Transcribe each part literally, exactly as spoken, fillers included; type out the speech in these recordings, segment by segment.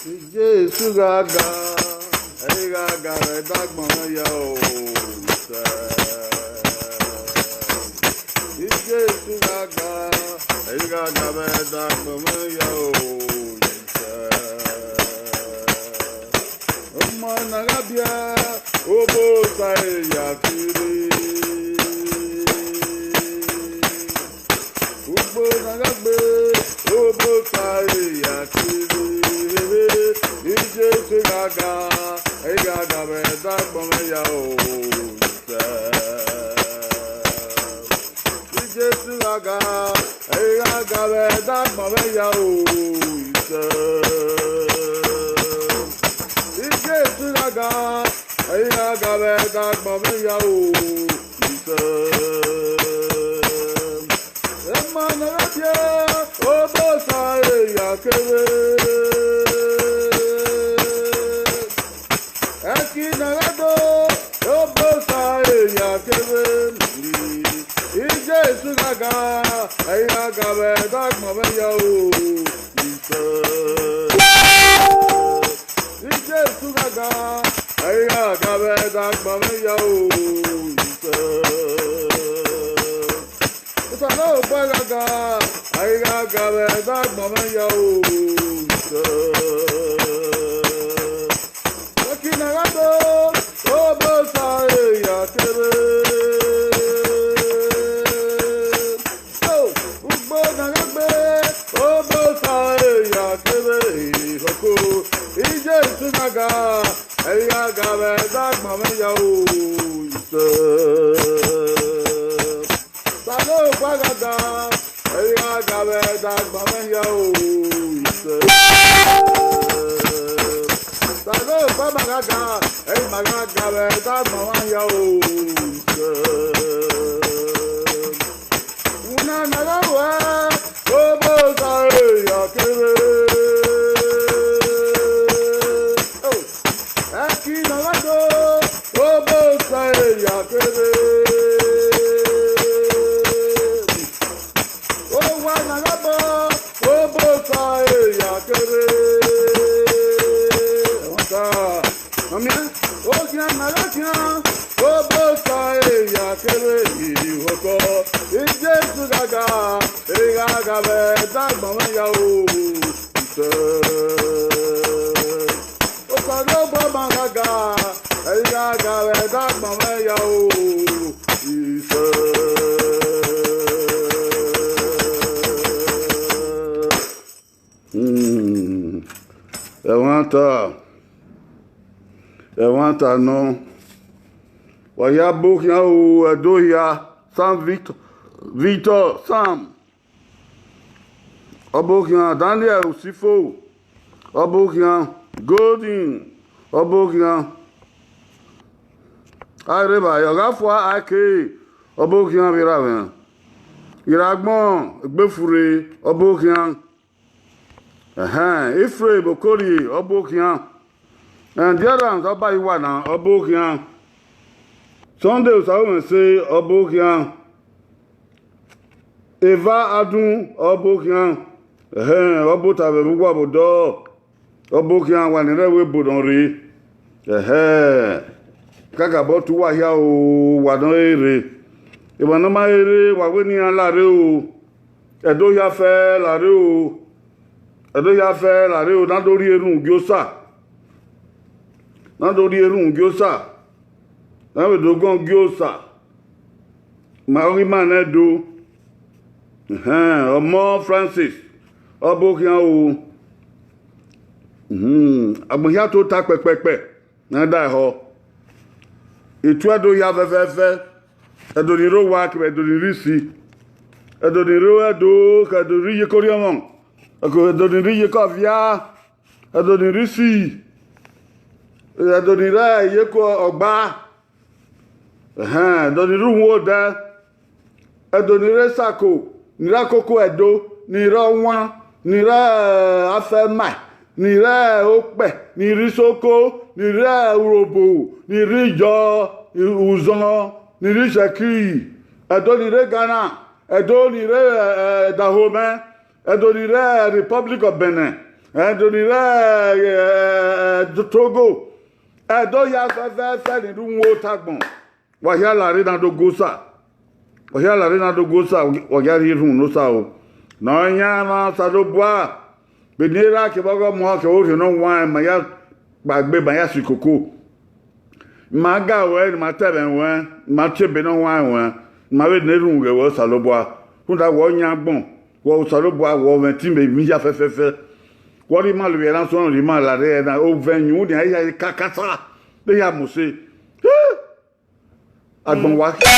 Jesu gha ga, ẹ i gha ga vbe ẹdẹ agbọn mwẹ ya o, sẹ. Jesu gha ga, ẹ i gha ga vbe ẹdẹ agbọn mwẹ ya o, sẹ. Ọmọ na gha biẹ, Obosa ya kiri. Ugbo na gha gbe, Obosa ya kiri. Jesu gha ga, ẹ i gha ga vbe ẹdẹ agbọn mwẹ ya o, sẹ. Jesu gha ga, ẹ i gha ga vbe ẹdẹ agbọn mwẹ ya o, sẹ. Jesu gha ga, ẹ i gha ga vbe ẹdẹ agbọn mwẹ ya o, sẹ. Emọ ne ọ gha biẹ, Obosa ya kere. Ẹki ne ọ gha do, Obosa ya kere. Jesu gha ga, ẹ i gha ga vbe ẹdẹ agbọn mwẹ ya o, sẹ. Jesu gha ga, ẹ i gha ga vbe ẹdẹ agbọn mwẹ ya o, sẹ. Osanobua gha ga, ẹ i gha ga vbe ẹdẹ agbọn mwẹ ya o, sẹ. Ẹki ne ọ gha do, Obosa ya kere. Ugbo na gha gbe, Obosa ya kere, ihọko. Jesu gha ga, ẹ i gha ga vbe ẹdẹ agbọn mwẹ ya o, sẹ. Osanobua gha ga, ẹ i gha ga vbe ẹdẹ agbọn mwẹ ya o, sẹ. Osanobua ma gha ga, ẹ i ma gha ga vbe ẹdẹ agbọn mwẹ ya o, sẹ. Una na gha ruẹ, Obosa ya kere. Oh. Ẹki ne ọ gha do, Obosa ya kere. Owa na gha bọ, Obosa ya kere. Ẹmwata, ọmiẹn, okhian na gha khian, Obosa ya kere. Ihọkọ, Jesu gha ga, ẹ i gha ga vbe ẹdẹ agbọn mwẹ ya o, sẹ. Osanobua ma gha ga, ẹ i gha ga vbe ẹdẹ agbọn mwẹ ya o, sẹ. Hmm. Ẹmwata, ẹmwata nọ. Wa hia ọbokhian o, Ẹdo hia, Sam Victor, Victor Sam. Ọbokhian Daniel Usifo, ọbokhian Golden, ọbokhian Aireva, Ọghafua Ake, ọbokhian vbe Iravẹn, Iragbọn Egbefurre, ọbokhian, ẹhẹn, Ifrem Okorie, ọbokhian, Endurance Ọbayiwana, ọbokhian, Sunday Osaruwẹse, ọbokhian, Eva Adun, ọbokhian, ẹhẹn, ọbota vbe ẹvbo uwa vbe odọ, ọbokhian, wa ni rre ẹvbo ebo nọ rre, ẹhẹn, kakabọ tu uwa hia o, wa nọ rre, emwa ne ọ ma rre, wa wẹ ne iran la rre o, Ẹdo hia fẹ la rre o, Ẹdo hia fẹ la rre o, ne a do rhie erhunmwu gie Osa, ne a do rhie erhunmwu gie Osa, ne a vbe do gọn gie Osa, ma ọghe ima nẹ do, ẹhẹn, ọmọ Francis, ọbokhian o, uhun, agbọn hia tota kpẹkpẹkpẹ. Ne a da ehọ, etu Ẹdo hia fẹfẹfẹ, Ẹdo ni rre owa kevbe Ẹdo ni rre isi, Ẹdo ni rre Ẹdo, ke Ẹdo ni rre iyeke Orhiọnmwẹ, ke Ẹdo ni rre iyeke Ọvia, Ẹdo ni rre isi, Ẹdo ni rre iyeke Ọgba, ẹhẹn, Ẹdo ni rre Uhunmwu odẹ, Ẹdo ni rre Sako, ni rre Akoko Ẹdo, ni rre Ọwan, ni rre, eh, Afẹma, ni rre Okpẹ, ni rre Isoko, ni rre Urhobo, ni rre Iyọ, Uzọn, ni rre Ishẹkiri, Ẹdo ni rre Ghana, Ẹdo ni rre, eh, eh, Dahomey, Ẹdo ni rre Republic of Benin, Ẹdoni rẹ Togo, ẹdọ hia fẹfẹfẹ ni rre uhunmwu ota agbọn. Wa hia la rre na do gu Osa. Wa hia la rre na do gu Osa, wa hia rhie erhunmwu ne Osa o. Ne ọ yan emwa Osanobua, vbene erha kevbe ọghe ọmọ kevbe orhiọn ne ọ huanrẹn, ma ya kpaegbe, ma ya si koko. Ma ga ruẹ, ne ma ta ẹmwẹ ruẹ, ma tie ebe ne ọ huanrẹn ruẹ, ma vbe ne erhunmwu ghe ruẹ Osanobua. Rhunmwuda wẹ ọ yan agbọn, wẹ Osanobua, wẹ ọ mwẹ ẹtin vbe emwi hia fẹfẹfẹ. Wẹ ọ rhie ima la ovbi ẹre na, sunu rhie ima la rre ẹre na, ovẹn yunmwu nian, iran hia kakasa, ne iran mose. Agbọn wa khian,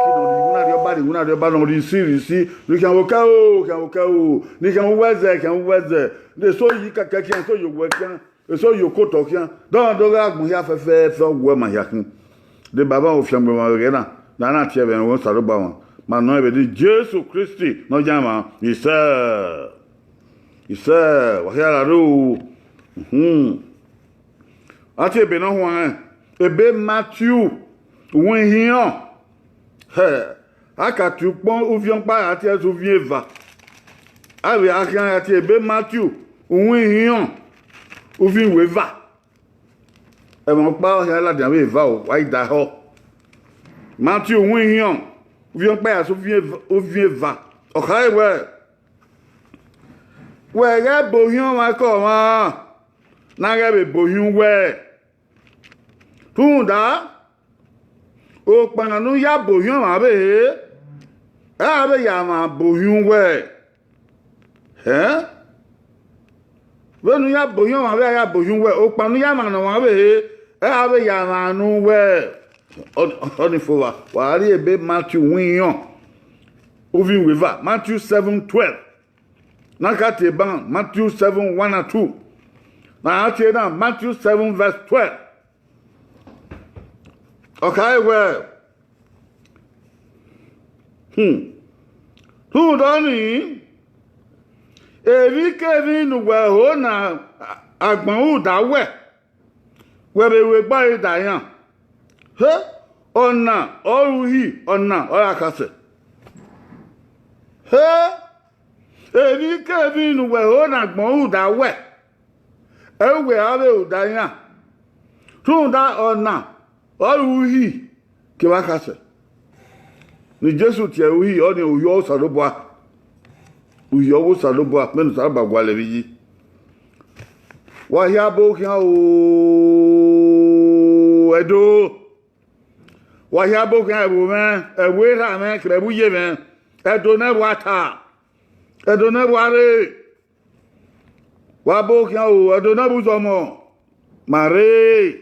iwinna arriọba, iwinna arriọba ne ọ rhie isi, rhie isi, ne khian vbe okẹ o, khian vbe okẹ o, ne khian vbe uwu ẹzẹ, khian vbe uwu ẹzẹ, ne eso yi kẹkẹ khian, eso yi owẹ khian, eso yi okotọ khian, dọmwadẹ ọghe agbọn hia fẹfẹfẹ, ọ gu ẹe ma hia khin. Deba vbe afiangbe mwa vbe ẹghẹ na, ne a na tie ẹmwẹ ruẹ Osanobua mwa, ma nọ ẹn vbe eni Jesu Kristi Nọyaẹnmwa. Isẹ, isẹ, wa hia la rre o. Uhunmwu. A tie ebe ne ọ huanrẹn, ebe Matiu, uhunmwu ihiọn. Hẹ, a ka tie ukpọn uviẹn ọkpa, a tie ẹse uviẹn eva. A vbe a khian, a tie ebe Matiu, uhunmwu ihiọn, uviẹn iweva. Ẹmwẹ ọkpa hia ladian vbe eva o, wa i da ehọ. Matiu uhunmwu ihiọn, uviẹn ọkpa ya sẹ uviẹn eva, uviẹn eva. Ọ khare wẹẹ, wẹ ghẹ bọ ohiẹn ọmwa ke ọmwa, ne a ghẹ vbe bọ ohiẹn uwẹ. Rhunmwuda, okpana ne u ya bọ ohiẹn ọmwa vbe he, ẹ ra vbe ya mwa bọ ohiẹn uwẹ. Ẹn? Vbene u ya bọ ohiẹn ọmwa vbe a ya bọ ohiẹn uwẹ, okpana ne u ya mwa ne ọmwa vbe he, ẹ ra vbe ya mwa ne uwẹ. Ọ, ọnii fo vba, wa rrie ebe Matiu uhunmwu ihiọn, uviẹn iweva, Matthew seven twelve. Ne a ka tie ban Matthew seven one and two. Ne a tie na Matthew seven verse twelve. Ọ khare wẹẹ, hmm, rhunmwuda ọnii, emwikemwi ne uwẹ ho na agbọn uda wẹ, wẹ vbe ru egbe ọre da iran. He, ọna ọre uhi, ọna ọre akhasẹ. He, emwikemwi ne uwẹ ho na agbọn uda wẹ, ẹ i re uwẹ ra vbe ru da iran. Rhunmwuda ọna ọre uhi kevbe akhasẹ. Ne Jesu tie ẹre uhi, ọnii uhi ọghe Osanobua. Uhi ọghe Osanobua, vbene Osanobua gualọ emwi yi. Wa hia bọ khian o, Ẹdo. Wa hia bọ khian, ẹvbo mwẹ, ẹvbo erha mwẹ, kevbe ẹvbo uye mwẹ. Ẹdo ne ẹvbo a ta, Ẹdo ne ẹvbo a rre. Wa bọ khian o, Ẹdo ne ẹvbo uzọmọ, ma rre.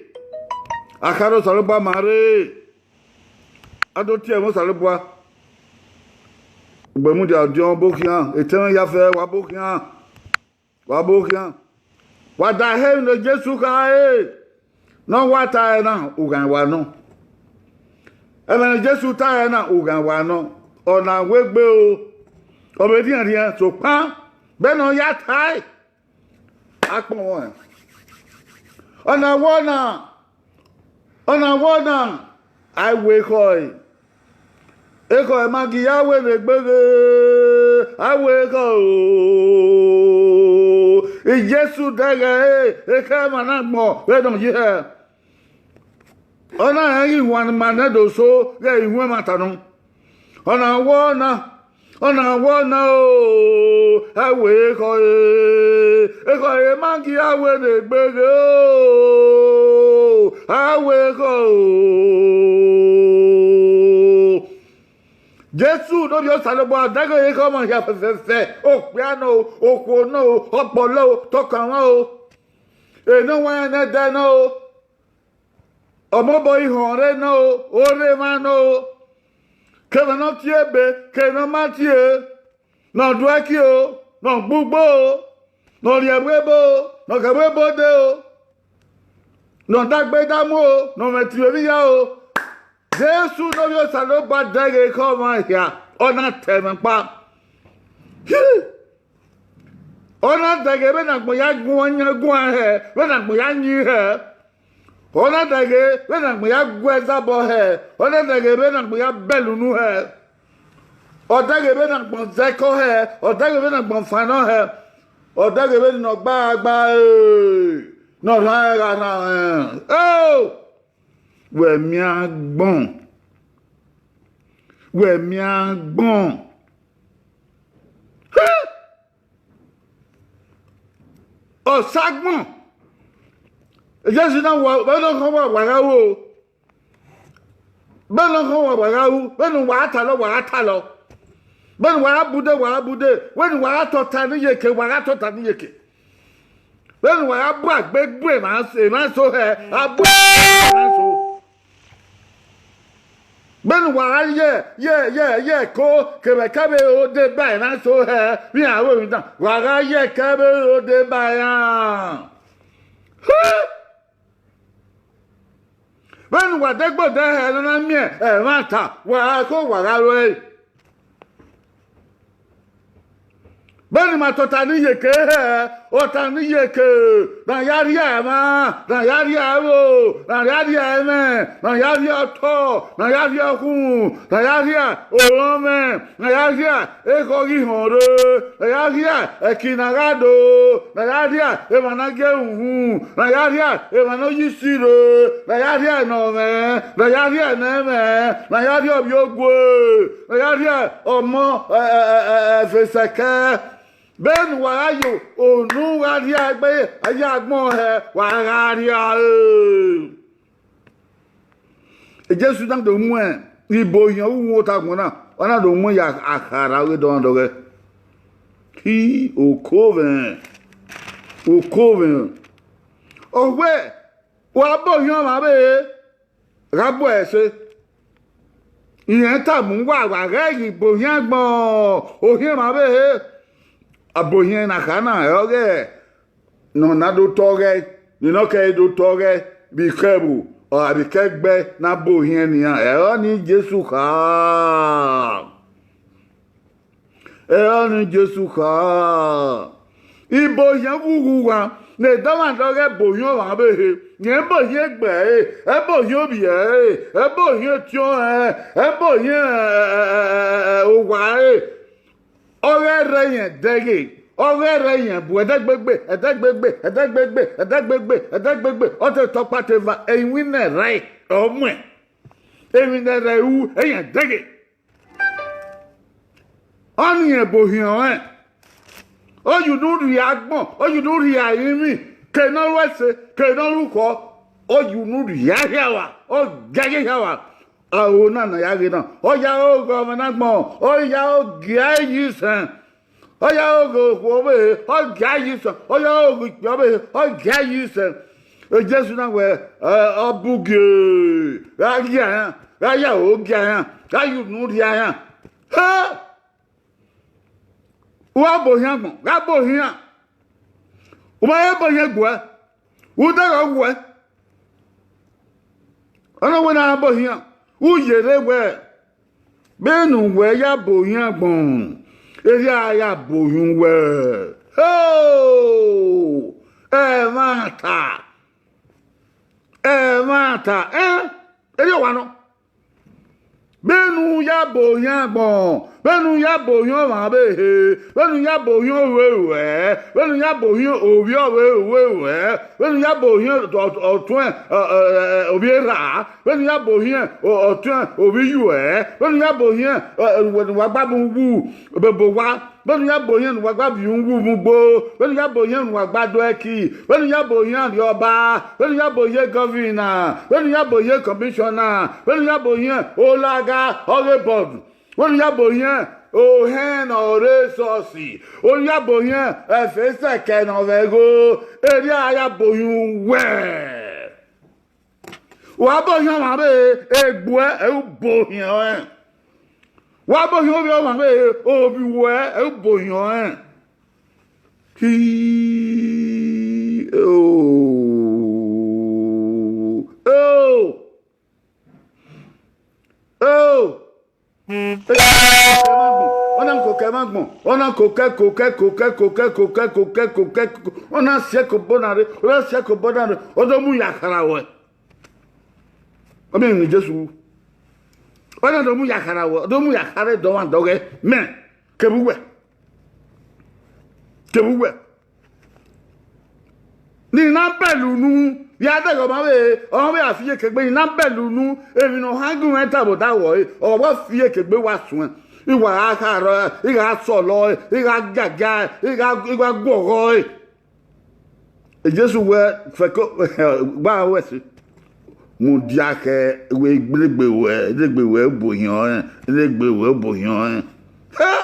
Akhara Osanobua, ma rre. A do tie ẹmwẹ Osanobua. Ugbẹn mudia ọdiọn bọ khian, etẹn mwẹ ya fẹ, wa bọ khian. Wa bọ khian. Wa da ẹhẹ emwi ne Jesu khare, ne ọ wa ta ẹre na, ughan wa nọ. Ẹmwẹ ne Jesu ta ẹre na, ughan wa nọ. Ọna wegbe o, ọ vbe rhiẹnrhiẹn, sokpan vbene ọ ya tae, akpọnmwẹ ọna wọ na, ọna wọ na, a i wẹ ekhọe. Ekhọe ma gi ya wẹ ne egbe ghe, a wẹ ekhọe o. Jesu dẹghe ẹre, ekhọe ma na gbọn vbene ọ ye hẹ. Ọ na rẹn ghi wan ma nẹ do so ghẹ i hu ẹmwata nọ. Ọna wọ na, ọna wọ na o, a wẹ ekhọe, ekhọe ma gi a wẹ ne egbe ghe o, a wẹ ekhọe o. Jesu ne ovbi Osanobua dẹghe ekhọe ọmọ hia fẹfẹfẹ, okpia nọ o, okhuo nọ o, ọkpọlọ o, tọkanmwa o, enọwanrẹn ne ẹdẹ nọ o. Ọ mobọ ihọn rre nọ o, orre emwa nọ o, kevbe ne ọ tie ebe, kevbe ne ọ ma tie, ne ọ duẹki o, ne ọ gbugbo o, ne ọ rhie ẹvbo ebo o, ne ọ khẹ ẹvbo ebo dee o, ne ọ dagbe damu o, ne ọ mwẹ ẹtin vbe emwi hia o. Jesu ne ovbi Osanobua dẹghe ekhọe ọmwa hia, ọ na ta ẹmwẹ ọkpa. Hi! Ọ na dẹghe vbene agbọn ya guan yan guan hẹ, vbene agbọn ya yin hẹ. Ọ na dẹghe vbene agbọn ya gu ẹzabọ hẹ, ọ na dẹghe vbene agbọn ya bẹlẹ unu hẹ. Ọ dẹghe vbene agbọn zẹ ẹko hẹ, ọ dẹghe vbene agbọn fan nọ hẹ. Ọ dẹghe vbene ọ gba gba, ne ọ rhan ẹre gha rhan ẹre. Wẹ miẹn agbọn, wẹ miẹn agbọn. Osagbọn, Jesu na wa vbene ọ khọn wa, wa gha ru o. Vbene ọ khọn wa, wa gha ru, vbene uwa gha talọ, wa gha talọ. Vbene uwa gha bude, wa gha bude, vbene uwa gha tota ne iyeke, wa gha tota ne iyeke. Vbene uwa gha bu agbe gbe emwa eso hẹ, a bu emwa eso. Vbene uwa gha ye ye ye ye ẹko kevbe ẹkẹvbe ro deba emwa eso hẹ vbe iran ru emwi dan, wa gha ye ẹkẹvbe ro deba iran. Vbene uwa degbe odẹ hẹ ne ọ na miẹn ẹmwata, wa gha kho, wa gha ru ẹre. Vbene ima tota ne iyeke hẹ, ọta ne iyeke, ne a ya rhie emwa, ne a ya rhie ẹvbo, ne a ya rhie ẹmwẹ, ne a ya rhie ọtọ, ne a ya rhie ọkhunmwu, ne a ya rhie orọnmwẹ, ne a ya rhie ekhọe ghi họn rre, ne a ya rhie ẹki ne a gha do, ne a ya rhie emwa ne a gie uhunmwu, ne a ya rhie emwa ne ọ ye isi rre, ne a ya rhie ne ọ mwẹ, ne a ya rhie ne ẹ mwẹ, ne a ya rhie ovbiogue, ne a ya rhie ọmọ ẹfe sẹkẹ. Vbene uwa gha ye unu gha rhie egbe, a ya agbọn hẹ, wa gha rhie ẹre. Jesu na do mu ibo ohiẹn uwu ota agbọn na, ọ na do mu ya akhara ọghe dọmwadẹ ọghẹe. Hi, okovwẹ, okovwẹ. Ọ wẹ, wa ba ohiẹn ọmwa vbe gha bu ẹse. Irẹn tama uwa, wa ghẹ ghi ba ohiẹn agbọn ohiẹn ọmwa vbe he. A ba ohiẹn na kha na, ẹ ọghẹ ne ọ na do tọ ọghẹe, ne ọ kẹre do tọ ọghẹe vbe ikẹvbo, ọ gha vbe ikẹgbẹ ne a ba ohiẹn nian, ẹre ọnii Jesu kha. Ẹre ọnii Jesu kha. Ibo ohiẹn vbe ughugha ne dọmwadẹ ọghẹe ba ohiẹn ọmwa vbe he, rẹn ba ohiẹn egbe ẹre, ẹ ba ohiẹn ovbi ẹre, ẹ ba ohiẹn etiọnrẹn, ẹ ba ohiẹn owa ẹre. Ọ ghẹ rre ẹyẹn ẹdẹghe, ọ ghẹ rre ẹyẹn bu ẹdẹgbegbe, ẹdẹgbegbe, ẹdẹgbegbe, ẹdẹgbegbe, ẹdẹgbegbe, ọ te tọ ọkpa te eva, iwinna ẹre ọ muẹn, iwinna ẹre ru ẹyẹn ẹdẹghe. Ọnii rẹn ba ohiẹn ọnrẹn. Ọ ye unu rhie agbọn, ọ ye unu rhie arinmwi, ke ne ọ ru ẹse, ke ne ọ ru khọ, ọ ye unu rhie ahia ua, ọ gia ye hia ua. Aro na ne a ya ghe na, ọ ya ro ghe ọmwa ne agbọn, ọ ya ro gie ẹre ye isẹn. Ọ ya ro ghe okhuo ọvbehe, ọ gia ye isẹn, ọ ya ro ghe ikpia ọvbehe, ọ gia ye isẹn. Jesu na wẹẹ, ẹ, ọ bu gie, gha gie aran, gha ya aro gie aran, gha ya unu rhie aran. He! Uwa ba ohiẹn agbọn, gha ba ohiẹn. U ma he ba ohiẹn gbuẹ, u deghẹ ọ wuẹ. Ọ na wẹ ne a ba ohiẹn, u yerre wẹẹ, vbene uwẹ ya ba ohiẹn agbọn, erriọ a ya ba ohiẹn uwẹ. Ho! Ẹmwata, ẹmwata, ẹn, erriọ wa nọ. Vbene u ya ba ohiẹn agbọn, vbene u ya ba ohiẹn ọmwa ọvbehe, vbene u ya ba ohiẹn ovbi ruẹ, vbene u ya ba ohiẹn ovbi ọvbehe ruẹ, vbene u ya ba ohiẹn ọ-, ọ-, ọtuẹn, ọ, ọ, ẹ, ovbi erha, vbene u ya ba ohiẹn ọ-, ọtuẹn ovbi iyuẹ, vbene u ya ba ohiẹn, ọ, ẹ, uwẹ ne uwa gba mu wu, bẹbẹ owa, vbene u ya ba ohiẹn ne uwa gba viọ wu mu ugbo, vbene u ya ba ohiẹn ne uwa gba do ẹki, vbene u ya ba ohiẹn arriọba, vbene u ya ba ohiẹn gọvina, vbene u ya ba ohiẹn kọmishọna, vbene u ya ba ohiẹn olagha ọghe bọd, vbene u ya ba ohiẹn ohẹn ne ọ rre esọsi, vbene u ya ba ohiẹn ẹfe sẹkẹ ne ọ vbe ẹgho, erriọ a ya ba ohiẹn uwẹ. Wa ba ohiẹn ọmwa vbe egbuẹ, ẹ i ba ohiẹn ọnrẹn. Wa ba ohiẹn ovbi ọmwa vbe ovbi uwẹ, ẹ i ba ohiẹn ọnrẹn. Hi, o, o, o. Ọ na koko ẹmwẹ agbọn, ọ na koko, koko, koko, ọ na si ẹko obọ na rre, ọ na si ẹko obọ na rre, ọ do mu ya khara ruẹ. Ọ miẹn emwi ne Jesu ru. Ọ na do mu ya khara ruẹ, ọ do mu ya khara dọmwadẹ ọghẹe, mẹ, kevbe uwẹ, kevbe uwẹ. Ne I na bẹlẹ unu, vbe a dẹghe ọmwa vbe, ọmwa vbe a fi iyeke gbe, ne I na bẹlẹ unu, emwi ne ọ hangọ mwẹ ta vbe odaro ẹre, ọ wa fi iyeke gbe wa suẹn. I wa gha kha rrọọ, I gha sọlọ ẹre, I gha giagia ẹre, I gha, I gha guọghọ ẹre. Jesu wẹẹ, fẹko, gba wẹ ẹse. Mudia khẹ wẹ egbe wẹ, egbe wẹ obohiọn rẹn, egbe wẹ obohiọn rẹn. Hẹ!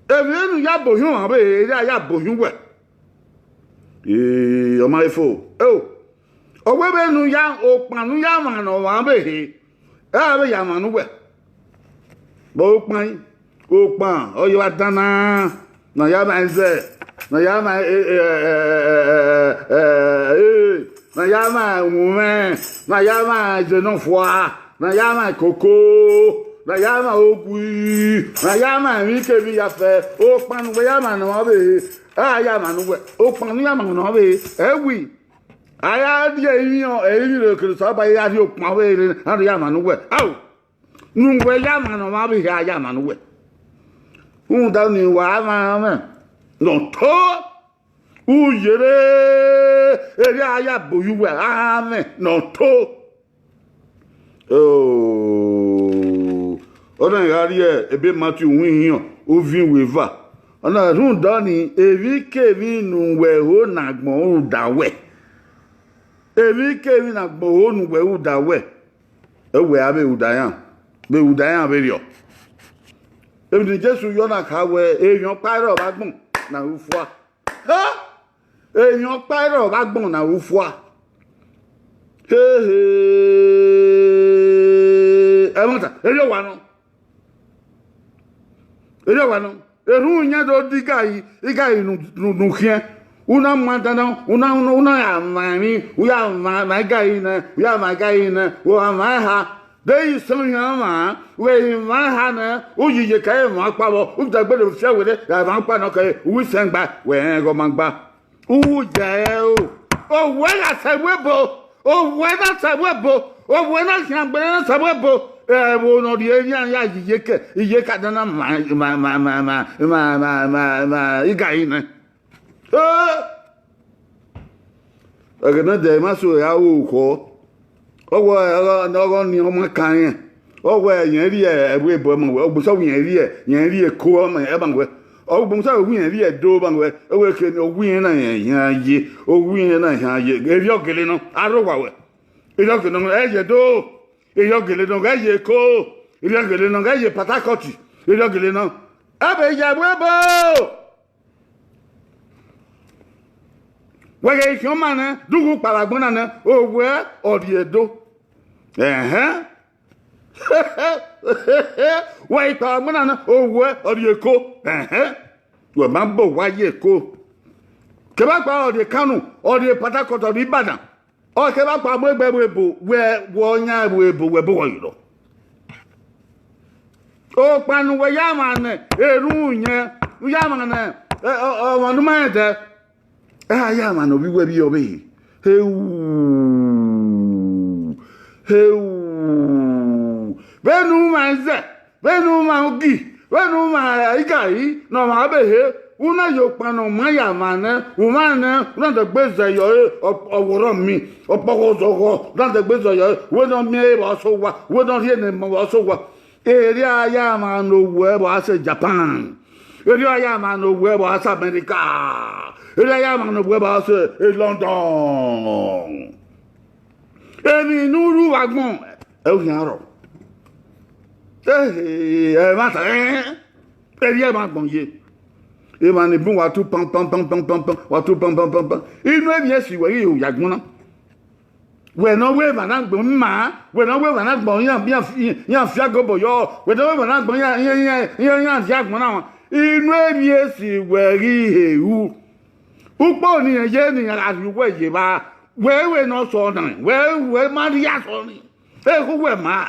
Emwi ne u ya bohiọn ọmwa vbe, erriọ a ya bohiọn uwẹ. Ee, ọ ma fo. Eo, ọ wẹ vbene u ya, okpan ne u ya mwa ne ọmwa vbe he, ẹ a vbe ya mwa ne uwẹ. Vbe okpan, okpan, ọ ye vbe adan na, ne a ya mwa ẹzẹ, ne a ya mwa, eh, eh, eh, eh, eh, eh, eh, ne a ya mwa umwẹ, ne a ya mwa ize ne ọ fua, ne a ya mwa koko, ne a ya mwa ogui, ne a ya mwa emwikemwi ya fẹ, okpan ne uwẹ ya mwa ne ọmwa vbe he, a ya mwa ne uwẹ, okpan ne u ya mwa ne ọmwa vbe he, ẹ wi, a ya rhie emwi, emwi ne kere Osanobua ya rhie okpan vbe re, a ya mwa ne uwẹ, ao. Ne uwẹ ya mwa ne ọmwa vbe hia ya mwa ne uwẹ. Rhunmwuda ni wa mwa mwẹ ne ọ to, u yere, erriọ a ya bohiọn uwẹ, a mwẹ ne ọ to. Oh, ọ na gha rrie ebe Matiu uhunmwu ihiọn, uvin iweva. Ọ na rhunmwuda ọnii, emwikemwi ne uwẹ ho ne agbọn rhunmwuda wẹ. Emwikemwi ne agbọn ho ne uwẹ rhunmwuda wẹ, ẹ wẹ a vbe rhunmwuda iran, vbe rhunmwuda iran vberriọ. Emwi ne Jesu yọ na kha wẹ, emwi ọkpa i rrọọ vbe agbọn ne a ru fua. Ha! Emwi ọkpa i rrọọ vbe agbọn ne a ru fua. Hehe! Ẹmwata, erriọ wa nọ. Erriọ wa nọ. Erhunmwu iyẹn do de igari, igari ne u, ne u, ne u khiẹn. U na mu adan na, u na, u na, u na ya mwa emwi, u ya mwa, mwa igari nẹ, u ya mwa igari nẹ, u gha mwa eha. De isọn yan mwa, vbe i mwa eha nẹ, u yi iyeke ẹre mwa ọkpa vbọ, u dẹgbe do fiẹ werriẹ, ya mwa ọkpa nọ kẹre, u wi sẹn gba, wẹ rẹn ẹghẹ ọ ma gba. U ya ẹre o. Owẹ gha sẹ ẹvbo ebo, owẹ na sẹ ẹvbo ebo, owẹ na khian gberra na sẹ ẹvbo ebo. Ẹvbo ne ọ rhie emwi iran ya yi iyeke, iyeke adan na ma, ma, ma, ma, ma, ma, ma, ma, ma, igari nẹ. Eh! Ẹghẹ ne ẹdẹ ma so ya ru orukhọ, ọ wẹ ọghe, ọghe ọnii ọma kan rẹn, ọ wẹ irẹn rhie ẹvbo ebo ma wẹ, ogbosẹ wẹ irẹn rhie, irẹn rhie Eko ma, ẹ ma wẹ, ogbosẹ wẹ irẹn rhie Ẹdo ma wẹ, ẹ wẹ ke ne owa irẹn na rẹn iran ye, owa irẹn na iran ye, erriọ gele nọ, arre owa wẹ, erriọ gele nọ, ẹ ye Ẹdo, erriọ gele nọ, ghẹ ye Eko, erriọ gele nọ, ghẹ ye Port Harcourt, erriọ gele nọ, ẹ vbe ya ẹvbo ebo. Wẹ ghe ikhian ọma nẹ, dughu kpao vbe agbọn na nẹ, owẹ ọ rhie Ẹdo. Ẹhẹn. Wẹ ghe ikpao vbe agbọn na nẹ, owẹ ọ rhie Eko. Ẹhẹn. Wẹ ma bọ owa ye Eko. Kevbe ọkpa ọ rhie Kano, ọ rhie Port Harcourt, ọ rhie Ibadan. Ọ kevbe ọkpa mu egbe ẹvbo ebo, wẹ, wẹ ọ yan ẹvbo ebo, wẹ bọ owa ye rrọọ. Okpan ne uwẹ ya mwa nẹ, erhunmwu iyẹn, ne u ya mwa nẹ, ẹ, ọ, ọmwa ne u ma rẹn dẹ. Ẹ a ya mwa ne ovbi uwẹ vbiẹ ọvbehe. Heu! Heu! Vbene u mwa ẹzẹ, vbene u mwa ogi, vbene u mwa igari ne ọmwa vbe he, u na ye okpan ne ọ ma ya mwa nẹ, u mwa nẹ, u na dẹgbe zẹ yọ ẹre, ọ, ọ wọrọ mi, ọkpọghọ zọghọ, u na dẹgbe zẹ yọ ẹre, wẹ ne ọ miẹn ẹre vbe ọ sẹ owa, wẹ ne ọ rhie ne emọ vbe ọ sẹ owa. Erriọ a ya mwa ne owẹ vbe ọ sẹ Japan. Erriọ a ya mwa ne owẹ vbe ọ sẹ America. Erriọ a ya mwa ne owẹ vbe ọ sẹ London. Emwi ne u ru vbe agbọn, ẹ u khian rrọọ. Ehe, ẹmwata, ẹn, erriọ ẹmwẹ agbọn ye. Emwa ni bun wa tu pam, pam, pam, pam, pam, pam, wa tu pam, pam, pam, pam. Inu emwi esi wẹ ghi ru ye agbọn na. Wẹ ne ọ wẹ emwa na gbọn ima, wẹ ne ọ wẹ emwa na gbọn iran, iran, iran fi agobo yọ, wẹ ne ọ wẹ emwa na gbọn iran, iran, iran, iran, iran dia agbọn na wan. Inu emwi esi wẹ ghi he ru. Ukpo ne irẹn ye ne iran gha rhie uwẹ ye evba, wẹ wẹ ne ọ sọ na, wẹ, wẹ ma rhie asọn ni, ekhu wẹ ma.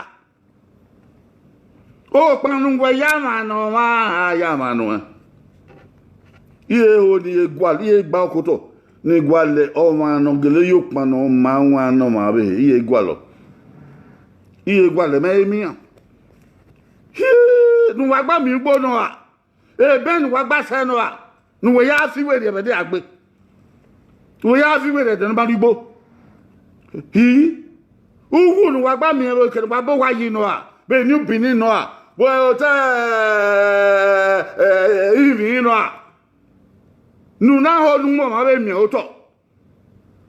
Okpan ne uwẹ ya mwa ne ọmwa, a ya mwa nuẹn. Iye ho ne iye gualọ, iye gba okotọ ne gualọ ọmwa ne ọ gele ye okpan ne ọ ma wan ne ọmwa vbe iye gualọ. Iye gualọ mẹ emian. Hie, ne uwa gba miẹn ugbo nọ ra? Ebe ne uwa gba sẹ nọ ra? Ne uwẹ ya fi werriẹ vbe ẹdẹ a gbe. Vbe ya viọ iwẹ rẹ ẹdẹ ne ọ ma rhie igbo. Hi, uwu ne uwa gba miẹn vbe ekene uwa ba owa yi nọ a, vbe New Benin nọ a, vbe otọ ivbi nọ a, ne u na ho ne u mu ọmwa vbe miẹn otọ.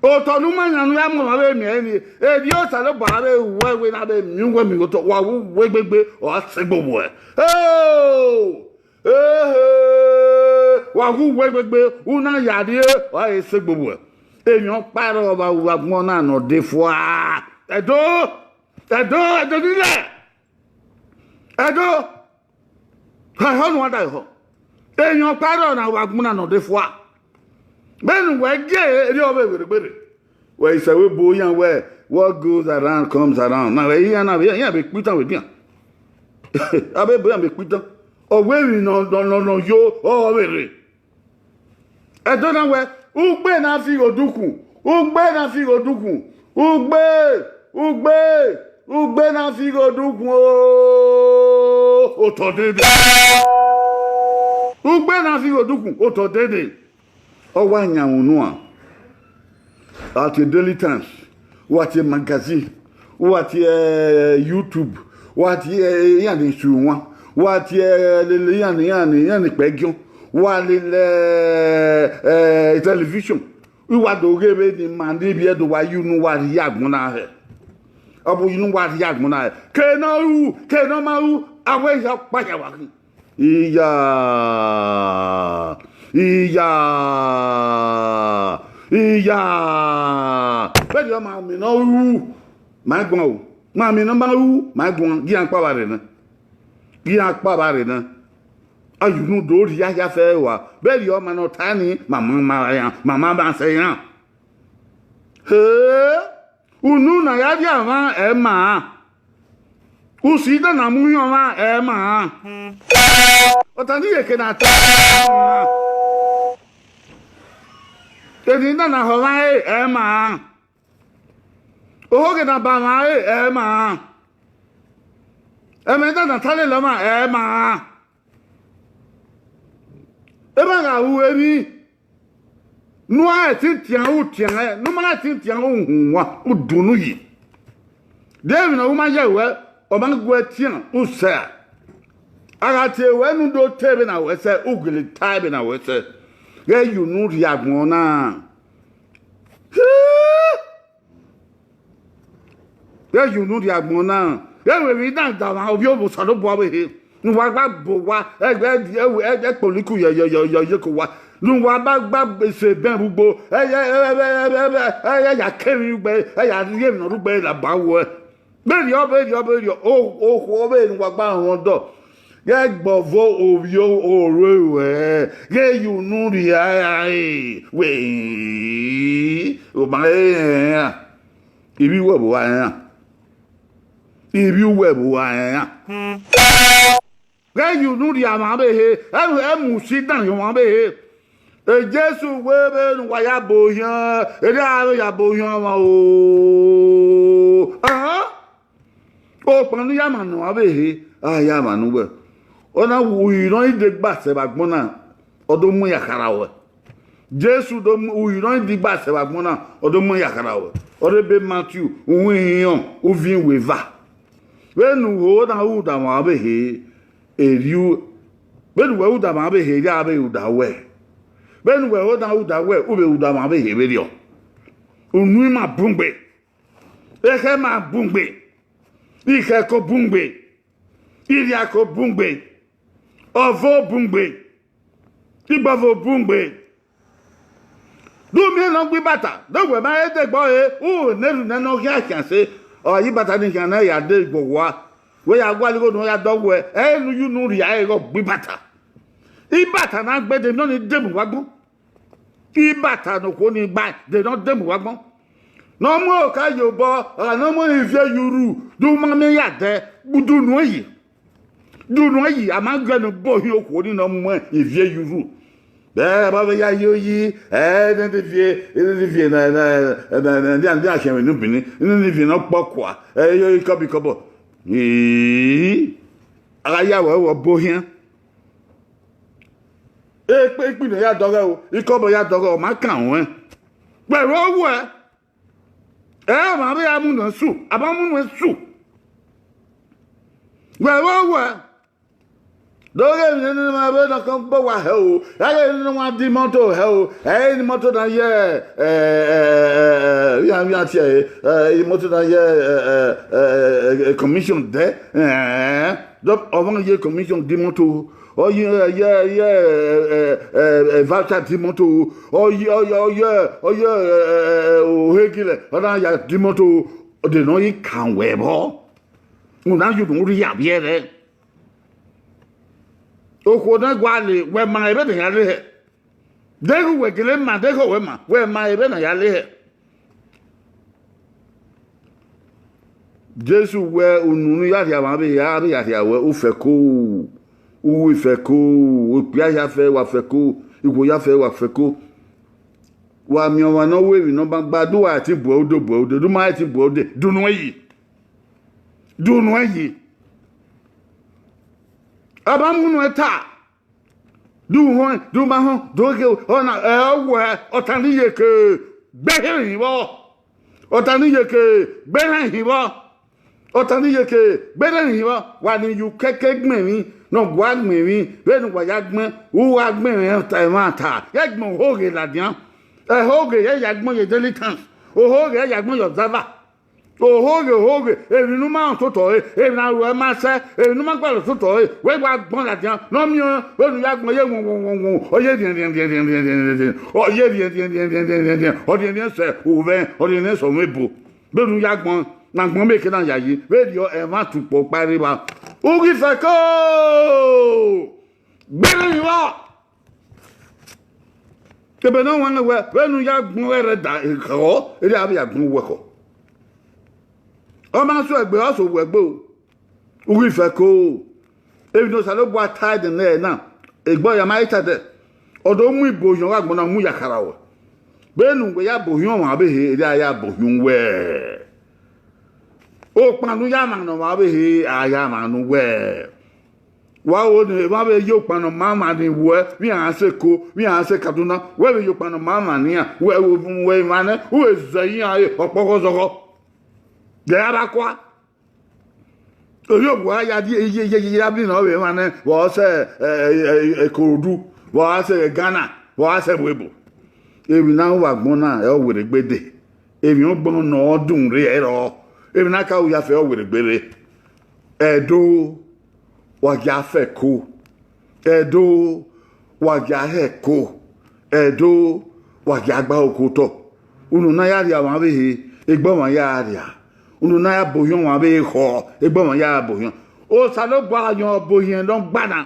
Otọ ne u ma yan ne u ya mu ọmwa vbe miẹn ni, erriọ Osanobua vbe ruẹ wẹ na vbe miẹn uwẹ miẹn otọ, wa wu uwẹ gbegbe, ọ ra sẹ egbe vbuẹ. Ehe, wa wu uwẹ gbegbe, u na ya rrie, ọ ra he sẹ egbe vbuẹ. Emwi ọkpa rrọọ vbe agbọn na ne ọ de fua. Ẹdo, Ẹdo, Ẹdo nilẹ. Ẹdo, họhọ ne uwa da họhọ. Emwi ọkpa rrọọ na vbe agbọn na ne ọ de fua. Vbene uwẹ gie erriọ vbe werriegbe rre. Wẹ i sẹ vbe bu iran wẹ, what goes around comes around. Na vbe iran na vbe iran vbe kpitan vbe dian. A vbe bu iran vbe kpitan. Ọ wẹ emwi nọ nọ nọ nọ yo ọ vbe rre. Ẹdo na wẹ, ugbe na fi ghe odukhun, ugbe na fi ghe odukhun, ugbe, ugbe, ugbe na fi ghe odukhun o, otọ dede. Ugbe na fi ghe odukhun, otọ dede. Ọ wa yan unu a, a tie Daily Times, wa tie magazine, wa tie eh, YouTube, wa tie eh, iran ni su wan, wa tie eh, lele iran ni iran ni iran ni kpẹgiọn, wa lele eh, television. Uwa do ghe vbene ima ni vbiẹ do wa ye unu uwa rhie agbọn na hẹ. Ọ bu ye unu uwa rhie agbọn na hẹ. Ke ne ọ ru, ke ne ọ ma ru, a wẹ ya ọkpa ya wa khin. Iya, iya, iya. Vbene ọ ma miẹn ne ọ ru, ma i guan o. Ma miẹn ne ọ ma ru, ma i guan. Gie iran kpa vba rre nẹ. Gie iran kpa vba rre nẹ. A ye unu do rhie ahia fẹ rua. Vbene ọ ma ne ọ ta ni, ma ma ma iran, ma ma ma sẹ iran. He, unu na ya rhie amwa ẹ ma. Usi da na mu yan ọmwa ẹ ma. Ọta ni yeke na ta. Eni da na họmwa ẹ ma. Ohoghe na ba mwa ẹ ma. Ẹmwẹ da na ta lele ọmwa ẹ ma. Emwa gha ru emwi ne uwa ẹtin tian u tian, ne u ma ẹtin tian u hun wan, u dunu yi. De emwi ne ọ ma ye wẹ, ọ ma gu ẹtin u sẹ a. A gha tie wẹ ne u do te vbene a wẹ sẹ, u gele ta vbene a wẹ sẹ. Ghẹ ye unu rhie agbọn na. Ghẹ ye unu rhie agbọn na, ghẹ ru emwi na da mwa ovbi Osanobua ọvbehe, ne uwa gba bu owa ẹgbẹ ẹkpọliku yọ yọ yọ yọ yeke owa, ne uwa ba gba sẹ ebẹn vbe ugbo, ẹ ya ke emwi ugbe, ẹ ya rhie emwi ne ọ rre ugbe la ba ruẹ. Vberriọ, vberriọ, vberriọ, okhuo vbene uwa gba rọnmwẹ ọdọ, ghẹ gbe ọvo ovbi oro ruẹ, ghẹ ye unu rhie a ra re wẹ, oma rẹn iran. Ivbi uwẹ vbe uwa rẹn iran. Ivbi uwẹ vbe uwa rẹn iran. Ghẹ ye unu rhie amwa ọvbehe, ẹ mu usi dan ye ọmwa ọvbehe. Jesu wẹ vbene uwa ya bo ohian, erriọ a vbe ya bo ohian ọmwa o. Ahan. Okpọn ne u ya ma ne ọmwa ọvbehe, a ya ma ne uwẹ. Ọ na wu, uyi ne ọ i degba sẹ vbe agbọn na, ọ do mu ya khara ruẹ. Jesu do mu, uyi ne ọ i degba sẹ vbe agbọn na, ọ do mu ya khara ruẹ. Ọ rre ebe Matiu, uhunmwu ihinrọn, uvin iweva. Vbene u ho na ru da mwa ọvbehe, erriọ, vbene uwẹ ru da mwa ọvbehe, erriọ a vbe ru da uwẹ. Vbene uwẹ ho na ru da uwẹ, u vbe ru da mwa ọvbehe vberriọ. Unu ima bun gbe, ekhẹ ima bun gbe, ikhẹko bun gbe, irhiako bun gbe, ọvo bun gbe, igbọvo bun gbe. De u miẹn ne ọ gbe ibata, de wẹ ma he degbe ọre, u ne erhunmwu nọ khian khian se, ọ ye ibata ni khian na ya de igbo owa, wẹ ya gualọ igho ne ọ ya dọ wẹ, ẹ i re ne u ye unu rhie a re ighẹ ọ gbe ibata. Ibata na gbe de nọ ni de mu uwa agbọn. Ibata ne okhuo ni gba de ne ọ de mu uwa agbọn. Ne ọ mu oka ye obọ, ọghe ne ọ mu ivie ye urhu, de u ma miẹn ya dẹ, de unu yi. De unu yi, a ma gẹ ne u bo hin okhuo ni ne ọ mu ivie ye urhu. Ẹ, vbe ọ vbe ya ye oyi, ẹ, ne de vie, ne de vie na, na, na, na, na, na, na, khian vbe ne u bini, ne de vie ne ọ kpọ kua, ẹ, yo, ikọbọ, ikọbọ. Ii, a gha ya wẹ, wẹ bo hian. Ekpe ikpinọ ya dọghẹ o, ikọbọ ya dọghẹ, ọ ma kan ruẹn. Wẹ vbe owẹ, ẹ ma vbe a mu nuẹn su, a ma mu nuẹn su. Wẹ vbe owẹ, do ghe emwi ne ma vbe nọkọn gbe wa hẹ o, a ghe ne wa di imọto hẹ o, ẹ i ne imọto na ye, ẹ, ẹ, ẹ, ẹ, ẹ, iran, iran tie ẹre, ẹ, imọto na ye, ẹ, ẹ, ẹ, ẹ, ẹ, commission dẹ, ẹ, dọ, ọmọ ye commission di imọto, ọ ye, ẹ, ye, ye, ẹ, ẹ, ẹ, ẹ, voucher di imọto, ọ ye, ọ ye, ọ ye, ọ ye, ẹ, ẹ, ẹ, ohegilẹ, ọ na ya di imọto, ọ de ne ọ i kan wẹ vbọ, u na ye unu rhie avbiẹ rẹ. Okhuo ne gualọ wẹ ma ẹmwẹ ne a ya le hẹ. Deghẹ uwẹ gele ma, deghẹ wẹ ma, wẹ ma ẹmwẹ ne a ya le hẹ. Jesu wẹ unu ne u ya rhia mwa vbe hia, a vbe ya rhia wẹ u fẹko, u ru fẹko, okpia hia fẹ wa fẹko, ikhuo hia fẹ wa fẹko. Wa miẹn ọmwa ne ọ ru emwi ne ọ ma gba, de uwa ẹtin bu ẹre ude, bu ẹre ude, de u ma ẹtin bu ẹre ude, de unu ẹn yi. De unu ẹn yi. A ma mu unu ẹn ta. De u họn, de u ma họn, de u ghe, ọna, ẹ, ọ wẹ, ọta ne iyeke, gbe ehe hin vbọ. Ọta ne iyeke, gbe ehe hin vbọ. Ọta ne iyeke, gbe ehe hin vbọ. Wa ni ye ukẹkẹ gbẹn emwi, ne ọ gua gbẹn emwi, vbene uwa ya gbẹn, u gha gbẹn emwi ọta, ẹmwata, ghẹ gbẹn ohoghe ladian. Ẹhoghe ghẹ ya gbẹn ye Daily Times, ohoghe ghẹ ya gbẹn ye Observer. Ohoghe, ohoghe, emwi ne u ma rẹn ototọ ẹre, emwi ne a ruẹ ma sẹ, emwi ne u ma gualọ ototọ ẹre, wẹ wa gbọn ladian, ne ọ miẹn vbene u ya gbọn ye wọnwọnwọnwọ, ọ ye rhiẹnrhiẹnrhiẹnrhiẹnrhiẹn, ọ ye rhiẹnrhiẹnrhiẹnrhiẹnrhiẹn, ọ rhiẹnrhiẹn sẹ uvẹ, ọ rhiẹnrhiẹn sẹ ọmọ ebo. Vbene u ya gbọn, ne agbọn miẹn eke na yayi, vberriọ ẹmwata ukpọ ọkpa rre evba. U ghi fẹko! Gbe ehe hin vbọ! Ebe ne ọ wanniẹn wẹ, vbene u ya gbọn ẹre da ekhọe, erriọ avbe ya gbọn uwu ẹkhọe. Ọ ma so ẹgbe, ọ so uwu ẹgbe o. U ghi fẹko. Emwi ne Osanobua ta ẹdẹ nẹ na, egbe ọ ya ma i ta ẹdẹ. Ọ do mu ibo ohiẹn ọghe agbọn na mu ya khara ruẹ. Vbene uwẹ ya bọ ohiẹn ọmwa ọvbehe, erriọ a ya bọ ohiẹn uwẹ. Okpan ne u ya mwa ne ọmwa ọvbehe, a ya mwa ne uwẹ. Wa ho ne emwa vbe ye okpan ne ọ ma mwa ni wẹ, vbe iran sẹ Eko, vbe iran sẹ Kaduna, wẹ vbe ye okpan ne ọ ma mwa ne iran, wẹ, wẹ emwa nẹ, u vbe zẹ iran re ọkpọghọ zọghọ. Gẹ a vbe akua. Ovbi owa ya die, ye, ye, ye, ya bi nọ vbe emwa nẹ, vbe ọ sẹ, ẹ, ẹ, ẹ, Ikorodu, vbe ọ sẹ Ghana, vbe ọ sẹ ẹvbo ebo. Emwi ne a ru vbe agbọn na, ẹ, ọ werriegbe dee. Emwi ọgbọn ne ọ dun rre ẹrọ. Emwi ne a ka ru ya fẹ, ọ werriegbe rre. Ẹdo, wa gia fẹko. Ẹdo, wa gia hẹko. Ẹdo, wa gia gba oko otọ. Unu na ya rhia ọmwa ọvbehe, egbe ọmwa ya rhia. Unu na ya bọ ohiẹn ọmwa ọvbehe khọ, egbe ọmwa ya bọ ohiẹn. Osanobua yọn bọ ohiẹn ne ọ gba na.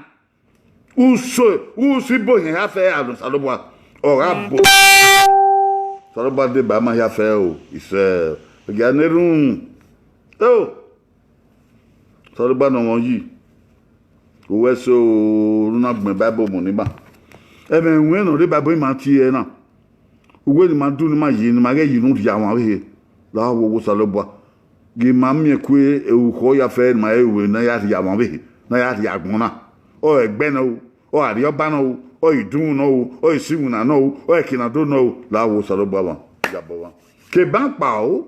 Uso, usi bọ ohiẹn hia fẹ, a ne Osanobua, ọ gha bọ. Osanobua deba ma hia fẹ o, isẹ, ọ gia ne erhunmwu. Eo. Osanobua ne ọmwa yi, uwẹ so ne u na gbẹn Bible mu ne ima. Ẹmwẹ ẹwẹn ne ọ rre Bible ima tie ẹre na. Uwẹ ne ima dun ne ima yi, ne ima ghẹ yi unu rhia ọmwa ọvbehe, la wo wo Osanobua. Gie ima miẹn kue erukhọ ya fẹ ne ima re ru ne a ya rhia ọmwa ọvbehe, ne a ya rhia agbọn na. Ọ ẹgbẹ nọ o, ọ Arriọba nọ o, ọ Idunmwu nọ o, ọ Isinwina nọ o, ọ Ekinado nọ o, la wo Osanobua mwa, iyabọ mwa. Ke ban kpao,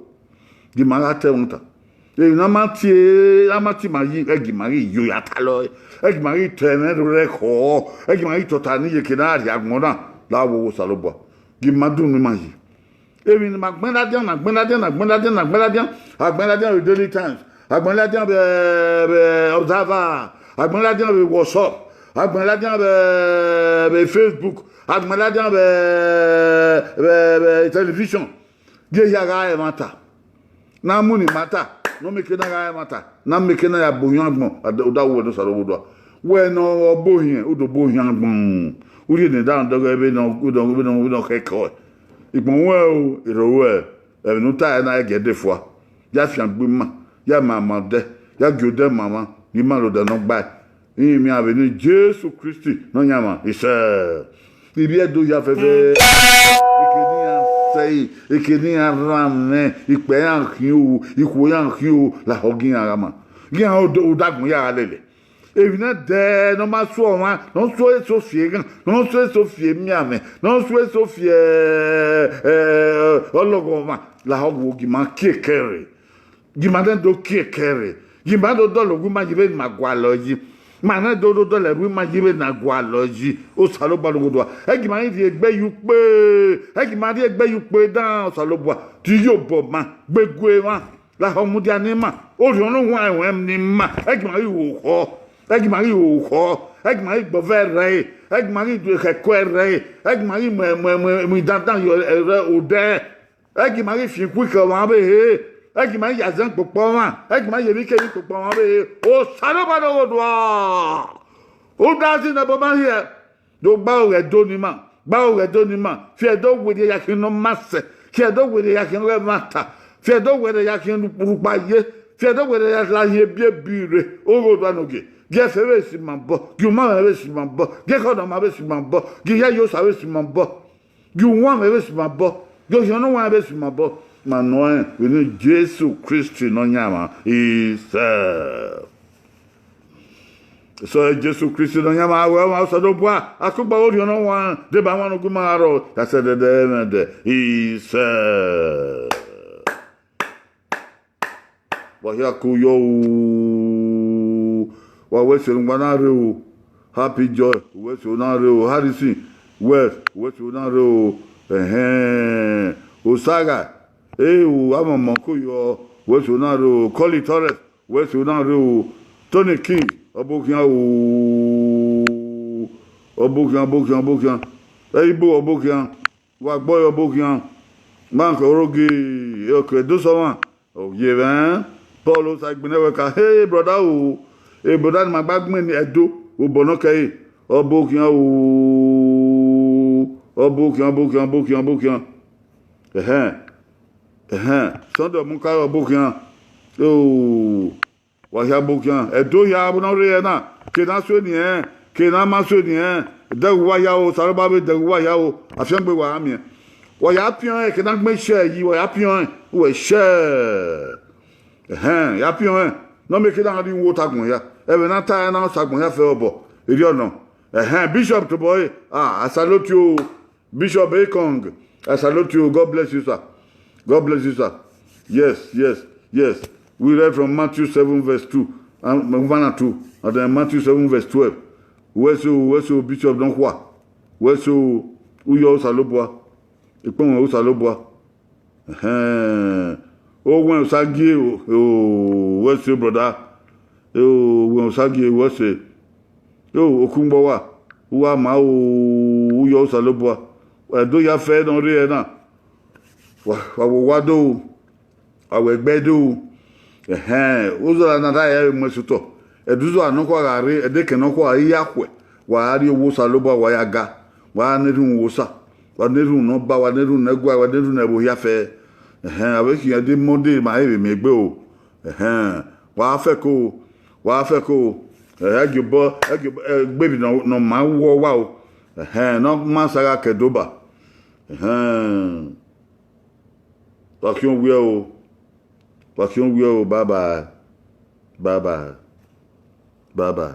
gie ima gha ta ẹmwata. Emwi ne a ma tie, a ma tie ima yi, ẹ gie ima ghi yo ya talọ ẹe, ẹ gie ima ghi ta ẹmwẹ rre khọ, ẹ gie ima ghi tota ne iyeke ne a rhie agbọn na, la wo wo Osanobua. Gie ima dunu ima yi. Emwi ne ima gbẹn ladian, na gbẹn ladian, na gbẹn ladian, na gbẹn ladian, a gbẹn ladian vbe Daily Times, a gbẹn ladian vbe, vbe Observer, a gbẹn ladian vbe WhatsApp, a gbẹn ladian vbe, vbe Facebook, a gbẹn ladian vbe, vbe, vbe television. Gie hia gha re ẹmwata, ne a mu ne ima ta, ne ọ mieke na gha re ẹmwata, ne a mieke na ya bọ ohiẹn agbọn, odaro wẹ ne Osanobua. Wẹ ne ọ bọ ohiẹn, u do bọ ohiẹn agbọn. U rhie ne da dọghe vbene ọ, vbene ọ, vbene ọ khẹke ọe. Ikpọn ruẹ o, erha ruẹ, ẹmwẹ ne u ta ẹre na, ẹ gie ẹdẹ fua. Ya fiangbe ima, ya ma ma odẹ, ya gie odẹ ma mwa, ne ima rre odẹ ne ọ gbae. Rinmwian vbene Jesu Kristi Nọyaẹnmwa, isẹ. Ivbi Ẹdo hia fẹfẹ, eke ne iran sẹe, eke ne iran rhan mwẹ, ikpẹ iran khian o, ikhuo iran khian o, lahọ gie iran gha ma. Gie iran rre odẹ agbọn ya gha lele. Emwi ne dẹ ne ọ ma suọ ọmwa, ne ọ suọ eso fi eghan, ne ọ suọ eso fi emianmwẹ, ne ọ suọ eso fi, eh, eh, ọlọghọmwa, lahọ wo gi ima kie kẹre. Gi ima nẹ do kie kẹre. Gi ima do dọlọ owa ima yi vbene ima gualọ yi. Ma nẹ do do dọlọ ẹrhu ima yi vbene a gualọ yi. Osanobua ne ọ ghodua. Ẹ gi ima ghi rhie egbe ye ukpe. Ẹ gi ima rhie egbe ye ukpe dan Osanobua. Te iyobọ ma, gbe gue emwa. Lahọ mudia ne ima, Orhiọn Ne Ọ Huanrẹn ruẹn ne ima, ẹ gi ima ghi ho okhọ, ẹ gi ima ghi ho okhọ, ẹ gi ima ghi gbe ọvẹn rre, ẹ gi ima ghi khẹ ẹko rre, ẹ gi ima ghi mu, mu, mu, mu idandan ye odẹ, ẹ gi ima ghi fian ikhuikhẹ ọmwa ọvbehe, ẹ gi ima ghi ya zẹn kpokpo ọmwa, ẹ gi ima ghi ya emwikemwi kpokpo ọmwa ọvbehe. Osanobua ne ọ ghodua, udazi ne ẹbọ ma hiẹ. Do gba aro ghe Ẹdo ne ima, gba aro ghe Ẹdo ne ima, fi Ẹdo werriẹ ya khian ne ọ ma sẹ, fi Ẹdo werriẹ ya khian ọghe ẹmwata, fi Ẹdo werriẹ ya khian rhukpa ye, fi Ẹdo werriẹ ya la hin ebiebi rre, oghodua ne ogie, gie ẹfe vbe si ima obọ, gie umamwẹ vbe si ima obọ, gie ekhọe ne ọ ma vbe si ima obọ, gie iyayi osa vbe si ima obọ, gie uwanmwẹ vbe si ima obọ, gie Orhiọn Ne Ọ Huanrẹn vbe si ima obọ. Ma nọ rẹn vbene Jesu Kristi Nọyaẹnmwa isẹ. Sẹ Jesu Kristi Nọyaẹnmwa, wẹ ọmwa Osanobua, akugba Orhiọn Ne Ọ Huanrẹn, deba wan ne ugu ima gha rrọọ, ya sẹ ẹdẹdẹ ẹmwẹdẹ isẹ. Wa hia ko yọ o, wa wẹ ẹse ne uwa na rre o, Happy Joy, wẹ ẹse na rre o, Harrison, wẹ, wẹ ẹse na rre o, ẹhẹn, Osaga, e o, Amọmọ ko yọ, wẹ ẹse na rre o, Colin Torres, wẹ ẹse na rre o, Tony King, ọbokhian o, ọbokhian, ọbokhian, ọbokhian, Ẹibo ọbokhian, wa gbọ yọ ọbokhian, Mark Orogi, ọke Ẹdo sẹ ọmwa, ọ ye mwẹ, Paul Osagbẹnẹ wẹ ka, hey brother o, e brother ne ima gba gbẹn ni Ẹdo, obọ ne ọ kẹre, ọbokhian o, ọbokhian, ọbokhian, ọbokhian, ọbokhian, ẹhẹn, ẹhẹn, Sunday Ọmọkaro ọbokhian, o, wa hia ọbokhian, Ẹdo hia vbe ne ọ rre ẹre na, ke ne a sue ni ẹnrẹn, ke ne a ma sue ni ẹnrẹn, dẹghe uwa hia o, Osanobua vbe dẹghe uwa hia o, afiangbe wa ra miẹn. Wa ya piọn ẹnrẹn, ke ne a gbẹn share yi, wa ya piọn ẹnrẹn, uwẹ share. Ẹhẹn, ya piọn ẹnrẹn, ne ọ miẹn ke na rhie uwu ota agbọn hia. Ẹmwẹ ne a ta ẹre na, osa agbọn hia fẹ obọ, erriọ nọ. Ẹhẹn, Bishop tobọ ẹre, ah, I salute you. Bishop Ekong, I salute you. God bless you, sir. God bless you, sir. Yes, yes, yes. We read from Matthew seven verse two, and one and two, and then Matthew seven verse twelve. Wẹ ẹse o, wẹ ẹse o, Bishop Nọkhua. Wẹ ẹse o, u yọ Osanobua. Ikpọnmwẹ Osanobua. Ẹhẹn. Owẹn Osagie o, o, wẹ ẹse, brother. E o, owẹn Osagie, wẹ ẹse. E o, okhunmwu uwa, uwa ma o, u yọ Osanobua. Ẹdo ya fẹ ne ọ rre ẹre na. Wa, wa wo owa do, wa wo ẹgbẹ do. Ẹhẹn, uzọla na da ya vbe mu ẹse otọ. Ẹdẹ uzọla nọkhua gha rre, ẹdẹ ekẹn nọkhua i ya khuẹ, wa ra rrie owa Osanobua, wa ya ga, wa ra na erhunmwu Osa, wa na erhunmwu ne Ọba, wa na erhunmwu ne ẹguae, wa na erhunmwu ne ẹvbo hia fẹ. Ẹhẹn, avbe khian de Monday ma he vbe miẹn egbe o. Ẹhẹn, wa fẹko, wa fẹko. Ẹ, ẹ gie obọ, ẹ gie obọ, ẹ, egbe emwi ne ọ, ne ọ ma wọ owa o. Ẹhẹn, ne ọ ma sa gha ke Ẹdo ba. Ẹhẹn. Wa khian owiẹ o. Wa khian owiẹ o. Bye bye. Bye bye. Bye bye.